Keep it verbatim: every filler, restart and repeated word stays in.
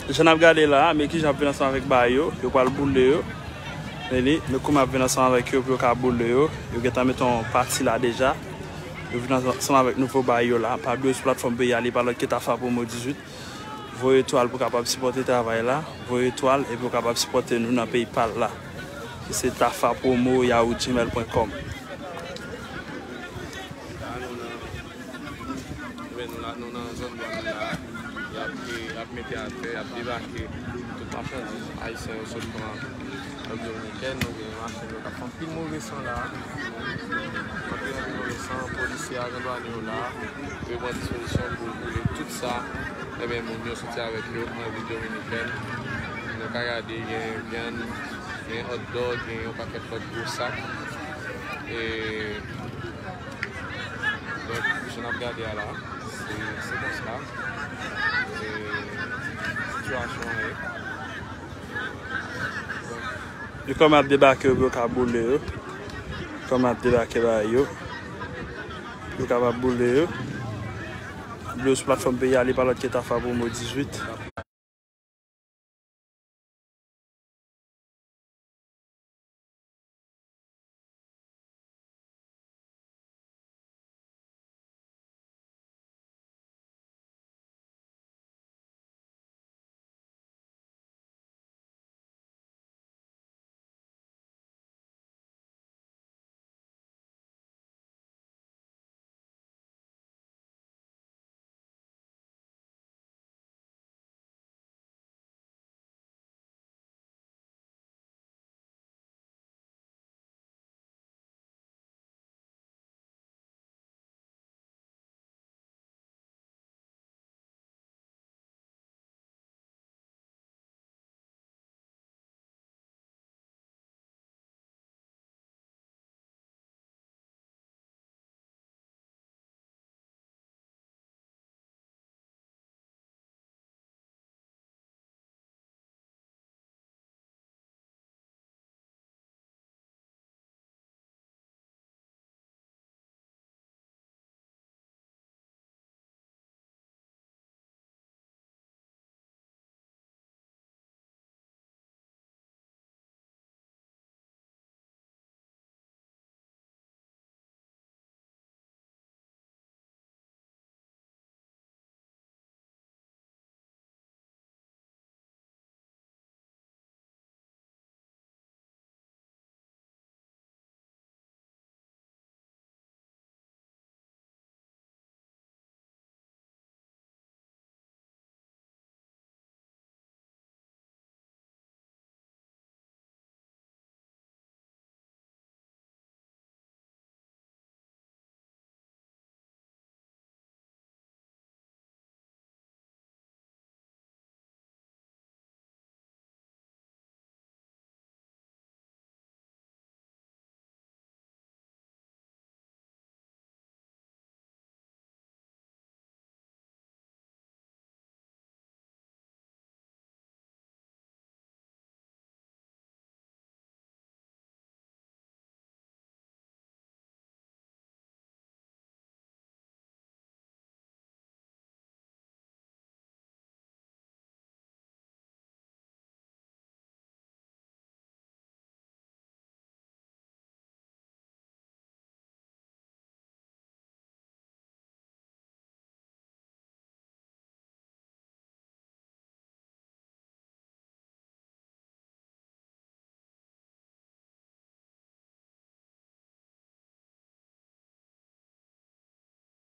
Jan n ap gade la, men kijan ap vin ansanm avèk bagay yo, yo pral boule yo. Men li, men kouman ap vin ansanm avèk yo pou yo ka boule yo. Yo gentan mete yon pati la deja. Yo vin ansanm avèk nouvo bagay yo la. Pa bliye sou platfòm peyi a, li pa lòt ke Tafa Promo dizuit. Voye etwal pou kapab sipòte travay la. Voye etwal epi w kapab sipòte nou nan PayPal la. Ki se tafa promo yahoo gmail point com. Ebyen, nou la, nou nan zòn dwàn la. Y ap, y ap mete atè, y ap debake tout machandiz ayisyen yo sot pran Repiblik Dominikèn. Nou gen machin yo k ap fè anpil move san la. Anpil, anpil move san. Polisye ak dwanye yo la. Yo pran dispozisyon pou boule tout sa. Ebyen, moun yo soti avèk yo an Repiblik Dominikèn. Nou ka gade, gen vyann, gen hot dog, gen yon pakèt lòt gwo sak. E, donk, jan n ap gade a la, se, se konsa. E, sitiyasyon an ye. Yo kòman ap debake yo pou yo ka boule yo. Kòman ap debake bagay yo. Yo kapab boule yo. Boule yo sou platfòm peyi a, li pa lòt ke Tafa Promo dizuit.